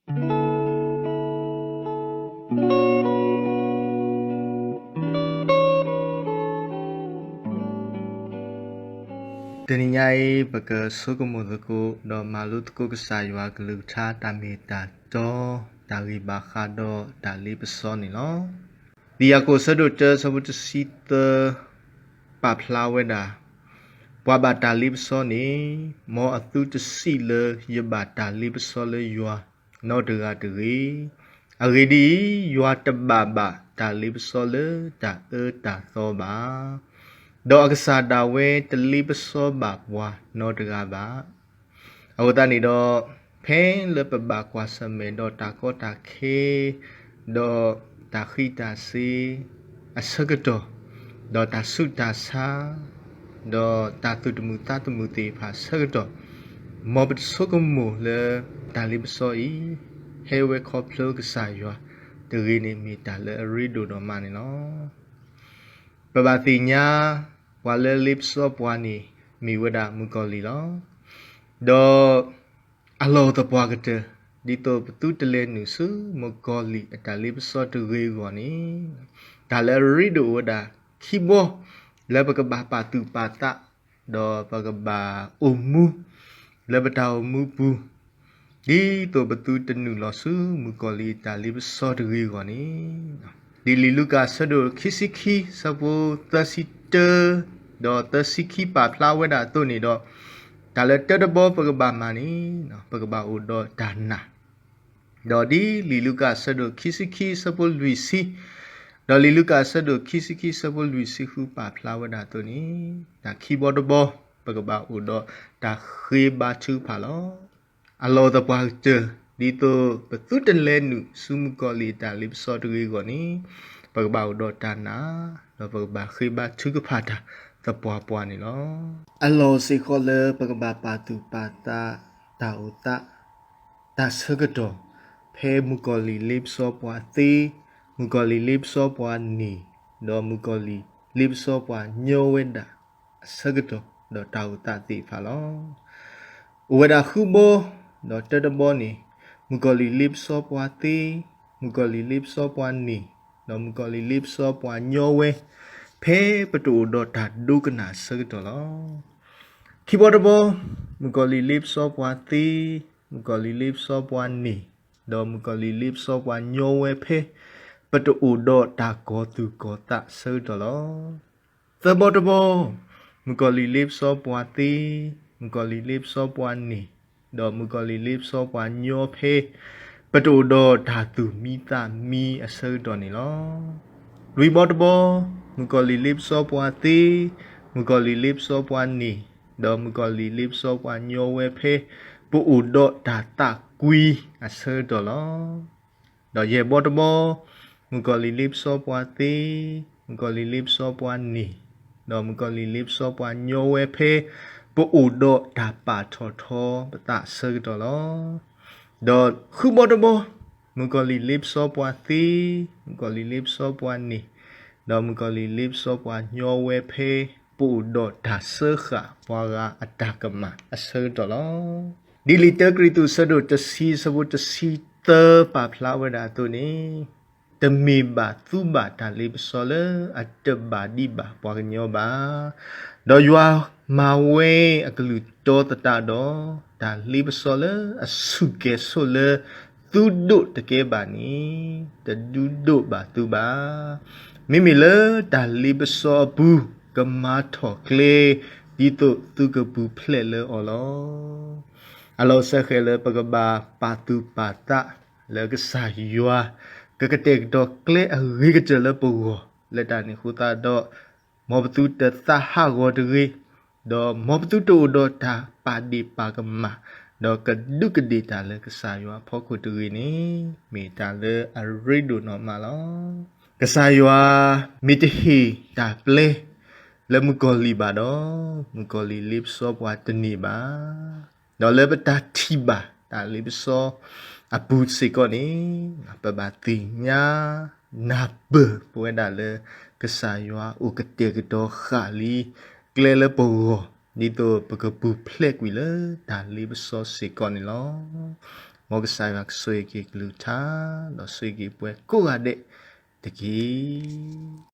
တနံၤညါအံၤ ပကဆိကမိၣ်သကိး ဒီးမၤလိသကိးကစၢ်ယွၤအကလုၢ်ကထါ တၢ်မ့ၢ်တၢ်တီ တၢ်ဂံၢ်ဘၣ်ဃးဒီးတၢ်လ့ပစီန့ၣ်လီၤ. လံာ်ယၤကိာ်အဆၢဒိၣ်တၢ အဆၢဖိတဆံသၢ ပာ်ဖျါဝဲဒၣ်, ပှၤဘၣ်တၢ်လ့ပစီန့ၣ်, မ်အသုတစံးလၢယဘၣ်တၢ်လ့ပစီလၢယွၤ နီတဂၤတဂ့ၤ. အဂ့ၢ်ဒ်အံၤ, ယွၤတဘၣ်ဘၣ်တၢ်လ့ပစီလၢတၢ်အၢတၢ်သီဘၣ်, ဒီးအကစၢ်ဒၣ်ဝဲတလ့ပစီဘၣ်ပှၤနီတဂၤဘၣ်. အဃိသတးန့ၣ်ဒီး, ဖဲလၢပဘၣ်ကွၢ်ဆၢၣ်မဲာ်ဒီးတၢ်ကီတၢ်ခဲ, ဒီးတၢ်ဃံးတၢ်စ့ၤ အဆၢကတီၢ်, ဒီးတၢ်ဆူးတၢ်ဆါ, ဒီးတၢ်သူၣ်တမုာ်သးတမုာ်သ့ၣ်တဖၣ်အဆၢကတီၢ်, မ်ပတဆိကမိၣ်လၢတၢ်လ့ပစီအံၤ ဟဲဝဲခီဖျိကစၢ်ယွၤတဂ့ၤန့ၣ် မ့ၢ်တၢ်လၢအရ့ဒိၣ်ဒိၣ်မးန့ၣ်လီၤ. ပဘၣ်သ့ၣ်ညါ ပှၤလၢလ့ပစီပှၤန့ၣ် မ့ၢ်ဝဲဒၣ်မုၣ်ကီၤလံၢ်လီၤ. ဒီးအလီၢ်သပှၢ်ကတၢၢ် ဒ်သိးပသုတလဲၤနုာ်ဆူမုၣ်ကီၤလံၢ်အတၢ်လ့ပစီတဂ့ၤအဂီၢ်န့ၣ်, တၢ်လၢအရ့ဒိၣ်အိၣ်ဝဲဒၣ်ခံဘီ လၢပကဘၣ်ပာ်သူၣ်ပာ်သး, ဒီးပကဘၣ်အိၣ်မူ လၢပတၢ်အိၣ်မူပူၤ ဒ်သိးပသုတနုာ်လီၤဆူမုၣ်ကီၤလံၢ်အတၢ်လ့ပစီတဂ့ၤအဂီၢ်န့ၣ်, ဒ်လံာ်လူၤကၣ်အဆၢဒိၣ်ခံဆံခံ အဆၢဖိသၢဆံတၢ ဒီးသၢဆံခံပာ်ဖျါဝဲဒၣ်အသိးန့ၣ်ဒီး, တၢ်လၢတၢတဘီပကဘၣ်မၤန့ၣ်, ပကဘၣ်အိၣ်ဒီးတၢ်နာ် ဒီးဒ်လံာ်လူၤကၣ်အဆၢဒိၣ်ခံဆံခံ အဆၢဖိလွံၢ်ဆံ, ဒီးလံာ်လူၤကၣ်အဆၢဒိၣ်ခံဆံခံ အဆၢဖိလွံၢ်ဆံဃုပာ်ဖျါဝဲဒၣ်အသိးန့ၣ်, တၢ်ခံဘီတဘီ ပကဘၣ်အိၣ်ဒီးတၢ်ဃ့ဘါထုကဖၣ်လီၤ. အလီၢ်သပှၢ်ကတၢၢ် ဒ်သိးပသုတလဲၤနုာ်ဆူမုၣ်ကီၤလံၢ်အတၢ်လ့ပစီတဂ့ၤအဂီၢ်န့ၣ်, ပကဘၣ်အိၣ်ဒီးတၢ်နာ်, ဒီးပကဘၣ်ဃ့ဘါထုကဖၣ်တၢ်သပှၢ်ပှၢ်န့ၣ်လီၤ. အလီၢ်စ့ၢ်ကီးလၢပကဘၣ်ပာ်သူၣ်ပာ်သး တၢ်အိၣ်သး တၢ်ဆၢကတီၢ်, ဖဲမုၣ်ကီၤလံၢ်လ့ပစီပှၤသ့, မုၣ်ကီၤလံၢ်လ့ပစီပှၤန့ၢ်, ဒီးမုၣ်ကီၤလံၢ်လ့ပစီပှၤညီဝဲဒၣ်အဆၢကတီၢ် ဒီးတၢ်အိၣ်သးသ့ၣ်တဖၣ်လီၤ. အိၣ်ဝဲဒၣ်ဃုဘီ, ဒီးတၢတဘီန့ၣ်, မုၣ်ကီၤလံၢ်လ့ပစီပှၤသ့, မုၣ်ကီၤလံၢ်လ့ပစီပှၤန့ၢ်, ဒီးမုၣ်ကီၤလံၢ်လ့ပစီပှၤညီဝဲ, ဖဲပတအိၣ်ဒီးတၢ်ဒိကနၣ်အဆၢကတီၢ်လီၤ. ခံဘီတဘီ, မုၣ်ကီၤလံၢ်လ့ပစီပှၤသ့, မုၣ်ကီၤလံၢ်လ့ပစီပှၤန့ၢ်, ဒီးမုၣ်ကီၤလံၢ်လ့ပစီပှၤညီဝဲဖဲ ပတအိၣ်ဒီးတၢ်ကီၤသူၣ်ကီၤသးအဆၢကတီၢ်လီၤ. သၢဘီတဘီ, မုၣ်ကီၤလံၢ်လ့ပစီပှၤသ့, မုၣ်ကီၤလံၢ်လ့ပစီပှၤန့ၢ်, ဒီးမုၣ်ကီၤလံၢ်လ့ပစီပှၤညီဖဲ ပတအိၣ်ဒီးတၢ်သူၣ်မံသးမံအဆၢကတီၢ်န့ၣ်လီၤ. လွံၢ်ဘီတဘီ, မုၣ်ကီၤလံၢ်လ့ပစီပှၤသ့, မုၣ်ကီၤလံၢ်လ့ပစီပှၤန့ၢ်, ဒီးမုၣ်ကီၤလံၢ်လ့ပစီပှၤညီဝဲဖဲ ပအိၣ်ဒီးတၢ်သးကွံအဆၢကတီၢ်လီၤ. ဒီးယဲၢ်ဘီတဘီ, မုၣ်ကီၤလံၢ်လ့ပစီပှၤသ့, မုၣ်ကီၤလံၢ်လ့ပစီပှၤန့ၢ်, ဒီးမုၣ်ကီၤလံၢ်လ့ပစီပှၤညီဝဲဖဲ ပအိၣ်ဒီးတၢ်ပာ်ထီၣ်ထီပသးအဆၢကတီၢ်လီၤ. ဒီးဃုဘီတဘီ, မုၣ်ကီၤလံၢ်လ့ပစီပှၤသ့, မုၣ်ကီၤလံၢ်လ့ပစီပှၤန့ၢ်, ဒီးမုၣ်ကီၤလံၢ်လ့ပစီပှၤညီဝဲဖဲ ပအိၣ်ဒီးတၢ်စၢဃာ်ပှၤဂၤအတၢ်ကမၣ်အဆၢကတီၢ်လီၤ. ဒ်လံာ်တၢကရံၣ်သူး အဆၢဒိၣ်တဆံ အဆၢဖိတဆံသၢ ပာ်ဖျါဝဲဒၣ်အသိးန့ၣ်, တမ့ၢ်ဘၣ်သူဘၣ်တၢ်လ့ပစီလၢအတဘၣ်ဒံးဘၣ်ပှၤကညီဘၣ်. ဒီးယွၤမၤဝဲအကလုၢ်တီသတးဒီး, တၢ်လ့ပစီလၢအဆူၣ်ကဲၤဆိးလၢ သုဒိးတကဲဘၣ်န့ၣ်, တဒုးဒိးဘၣ်သုဘၣ်. မ့မ့ၢ်လၢတၢ်လ့ပစီအပူၤ ကမၤထီၣ်ကျဲ ဒ်သိးသုကပူၤဖျဲးလၢအီၤလီၤ. အလီၢ်စဲဃဲၤလၢပကဘၣ်ပာ်သူၣ်ပာ်သး လၢကစၢ်ယွၤ ကကတဲာ်ကတီၤကျဲအဂ့ၤကတၢၢ်လၢပဂီၢ် လၢတၢ်န့ၣ်အဃိသတးဒီး, မ်ပသုတသးဟးဂီၤတဂ့ၤ, ဒီးမ်ပသုတအိၣ်ဒီးတၢ်ပာ်ဒ့ၣ်ပာ်ကမၣ်, ဒီးကဒူးကဒ့ၣ်တၢ်လၢကစၢ်ယွၤအဖီခိၣ်တဂ့ၤန့ၣ်, မ့ၢ်တၢ်လၢအရ့ဒိၣ်နီၢ်မးလီၤ. ကစၢ်ယွၤမ့ၢ်တဟ့ၣ်တၢ်ပျဲ လၢမုၣ်ကီၤလံၢ်ဘၣ်ဒီး, မုၣ်ကီၤလံၢ်လ့ပစီပှၤတန့ၢ်ဘၣ်. ဒီးလၢပတၢ်ထံၣ်ဘၣ်တၢ်လ့ပစီအပူၤစ့ၢ်ကီးန့ၣ်, ပဘၣ်သ့ၣ်ညါနၢ်ပၢၢ်ပဝဲဒၣ်လၢ ကစၢ်ယွၤအိၣ်ကတဲာ်ကတီၤဃာ်လံ ကျဲလၢပဂီၢ် ဒ်သိးပကပူၤဖျဲးကွံာ်လၢတၢ်လ့ပစီစ့ၢ်ကီးန့ၣ်လီၤ. မ်ကစၢ်ယွၤကဆိၣ်ဂ့ၤက့ၤကလုၢ်ကထါ, ဒီးဆိၣ်ဂ့ၤက့ၤပှၤကိးဂၤဒဲးတက့ၢ်.